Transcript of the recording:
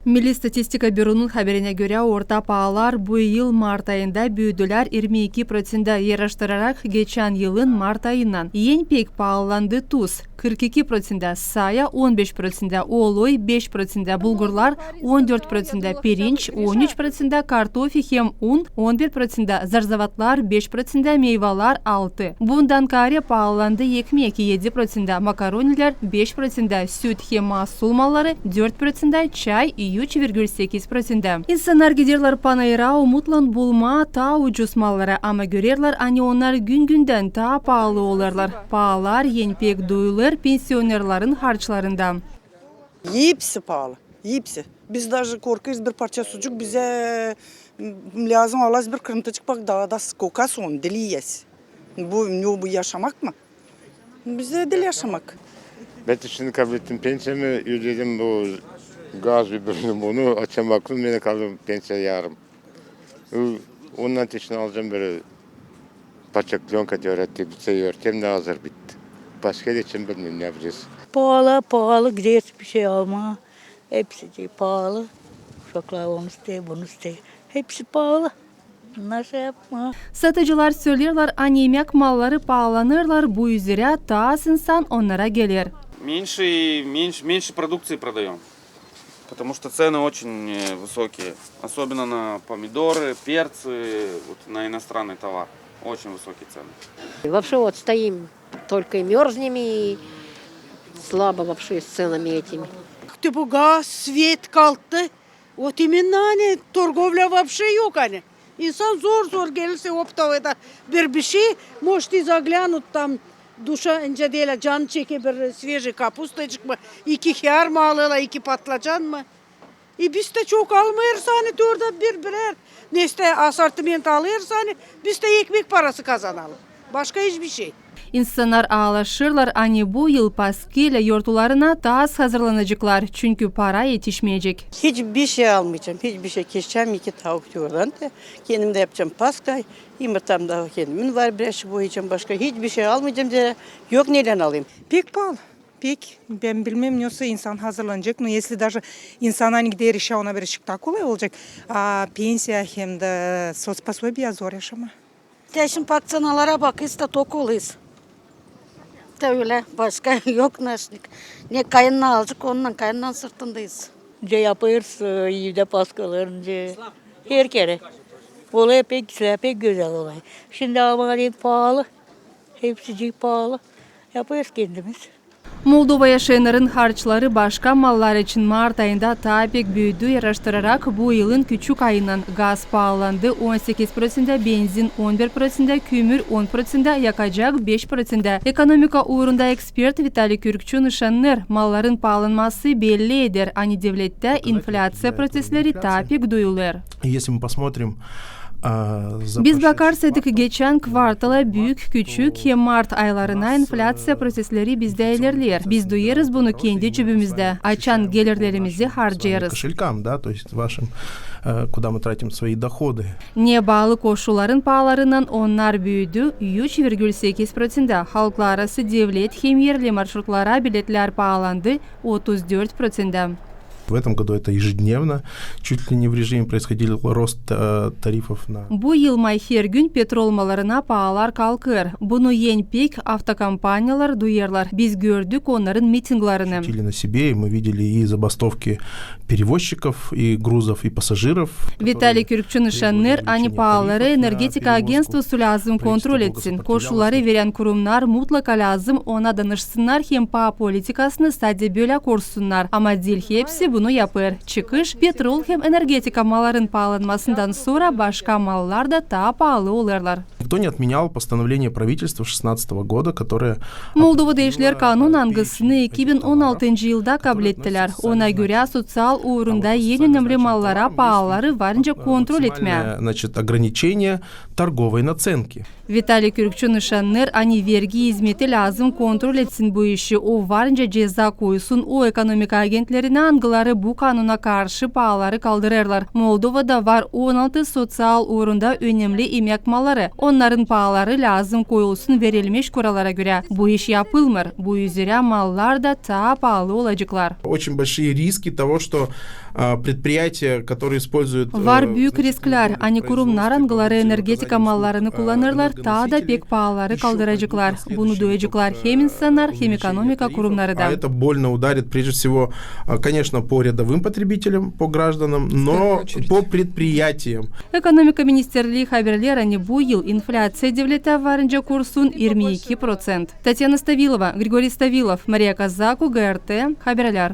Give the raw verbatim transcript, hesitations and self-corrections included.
Milli statistika büronun haberinä görä, orta paalar bu yıl mart ayında büüdülär irmi iki proţentä, yaraştırarak geçän yılın mart ayınnan. En pek paalandı tuz, kırk iki proţentä, saya on beş proţentä, olöy beş proţentä, bulgurlar on dört proţentä, pirinç on üç proţentä, kartofi hem un on bir proţentä, zarzavatlar beş proţentä, meyvalar altı. Bundan kaarä paalandı ekmek edi proţentä, makaronilär beş proţentä, süt hem masul malları dört proţentä, çay üç virgül sekiz proţentä. İnsannar giderlär panayıra umutlan bulmaa taa ucuz malları, ama görerlär, ani onnar gün-gündän taa paalı olêrlar. Paalar en pek duyulêr pensionerların harçlarında. Hepsi paalı, hepsi. Biz daje korkêrız, bir parça sucuk bizä, m, lääzım alası bir kırıntıcık, bak, taa da skoka son, diil yiyäs. Bu, ne bu, yaşamak mı? Bizä diil yaşamak. Bän şindi kablettim pensiyamı, ödedim bu gaz öbürünü, bunu açamaklı, bendä kaldı pensiya yarım. Ondan için alacam bir paçaklönka, te örtem da hazır bitti. Başka da için bilmeerim, ne yapacez. Paalı, paalı, gideriz bir şey almaa. Hepsi de paalı. Uşaklar onu isteer, bunu isteer. Hepsi paalı. Nasıl yapmaa? Satıcılar söleerlär, ani imäk malları paalanêrlar, bu üzerä taa az insan onnara geler. Меньше и меньше, меньше продукции продаём. Потому что цены очень, э, высокие. Особенно на помидоры, перцы, вот на иностранный товар. Очень высокие цены. И вообще вот стоим, только и мёрзнем, и слабо вообще с ценами этими. Te bu gaz, svet kalktı. Вот именно, ani торговля вообще yok, ani. İnsan zor-zor geler oптовыйda bir, bir şey, может, и заглянут там, duş edä deyni, canı çeker bir свежий капусточка mı, iki hiyar mı alêrlar, iki patlıcan mı. E, biz dä çok almêêrız, ani te orada bir, birär nesä asortiment alêrız, ani biz dä ekmek parası kazanalım. Başka hiçbir şey. İnsannar aalaşêrlar, ani bu yıl Paskilä yortularına taa az hazırlanaceklar, çünkü para etişmeyecek. Hiçbir şey almayacam, hiçbir şey. Kesecäm iki tavuk te oradan da, kendim dä yapacam Paska, yımırtam da kendimin var, biraz şey boyayacam, başka hiçbir şey almayacam deyni, yok neylän alayım. Pek paalı. Pek, bän bilmeerim, nesoy insan hazırlanacek. Ну, если даже insan, ani gider işä, ona bir işik taa kolay olacek. A pensiya hem dä soc пособия zor yaşamaa. Te şindi bak, ţenalara bakêrız da tok olêrız. Te ölä, başka yok naşnik. Ne kayınnan alacek, onunnan, kayınnan sırtındayız. Nicä yapêrız, e, evdä paskalarını, nicä. Herkerä. Olêr pek güzel, pek gözäl olêr. Şindi ama pek paalı. Hepsicik paalı. Yapêrız kendimiz. Moldova yaşayannarın harçları başka mallar için mart ayında taa pek büüdü, yaraştırarak bu yılın küçük ayınnan. Gaz paalandı on sekiz proţentä, benzin on bir proţentä, kümür on proţentä, yakacak beş proţentä. Ekonomika uurunda ekspert Vitaliy Kürkçü nışannêêr, malların paalanması belli eder, ani devlettä inflyaţiya proţesleri taa pek duyulêr. Если мы посмотрим, а, за прошедшие... Biz bakarsaydık geçän kvartala, büük, küçük hem mart aylarına, inflyaţiya proţesleri bizdä ilerleer. Biz duyêrız bunu kendi cibimizdä, açan gelirlerimizi harcêêrız. Кошелькам, да, то есть вашим, э, куда мы тратим свои доходы. Ne baalı koşulların paalarınnan, onnar büüdü üç virgül sekiz proţentä. Halklararası, devlet hem erli marşrutlara biletlär paalandı otuz dört proţentä. В этом году это ежедневно, чуть ли не в режиме происходил рост, э, тарифов на... Bu yıl may her gün petrol mallarına paalar kalkêr. Bunu en pek avtokompaniyalar duyêrlar. Biz gördük onnarın mitinglerini. Ощутили на себе, и мы видели и забастовки перевозчиков, и грузов, и пассажиров, которые требовали увеличения тарифов на перевозку. Vitaliy Kürkçü nışannêêr, ani paaları Energetika agentstvosu lääzım kontrol etsin. Koşulları verän kurumnar mutlaka lääzım ona danışsınnar hem paa politikasını sade bölä korusunnar. Ama diil hepsi bunu yapêr. Çıkış, petrol hem energetika malların paalanmasından sora başka mallar da taa paalı olêrlar. Никто не отменял постановление правительства шестнадцатого года, которое... Moldovada işleer kanun, angısını iki bin on altıncı yılda kablettilär. Ona görä soţial uurunda en önemli mallara paaları varınca kontrol etmää. Значит, ограничение торговой наценки. Vitaliy Kürkçü nışannêêr, ani vergi izmeti lääzım kontrol etsin bu işi, o varınca ceza koysun o ekonomika agentlerinä, angıları bu kanuna karşı paaları kaldırêrlar. Moldovada var on altı soţial uurunda önemli imäk malları. Onnarın paaları lääzım koyulsun verilmiş kuralara görä. Bu iş yapılmêêr. Bu üzerä mallar da taa paalı olaceklar. Очень большие риски того, что предприятия, которые используют... Var büük risklär, ani kurumnar, angıları energetika mallarını kullanêrlar, taa da pek paaları kaldıraceklar. Bunu duyaceklar hem insannar, hem ekonomika kurumnarı da. Это больно ударит, прежде всего, конечно, по рядовым потребителям, по гражданам, но по предприятиям. Ekonomika ministerlii haberleer, ani bu yıl inflyaţiya devletä varınca kursun irmi iki proţent. Tatyana Stavilova, Grigoriy Stavilov, Mariya Kazaku, GRT haberlär.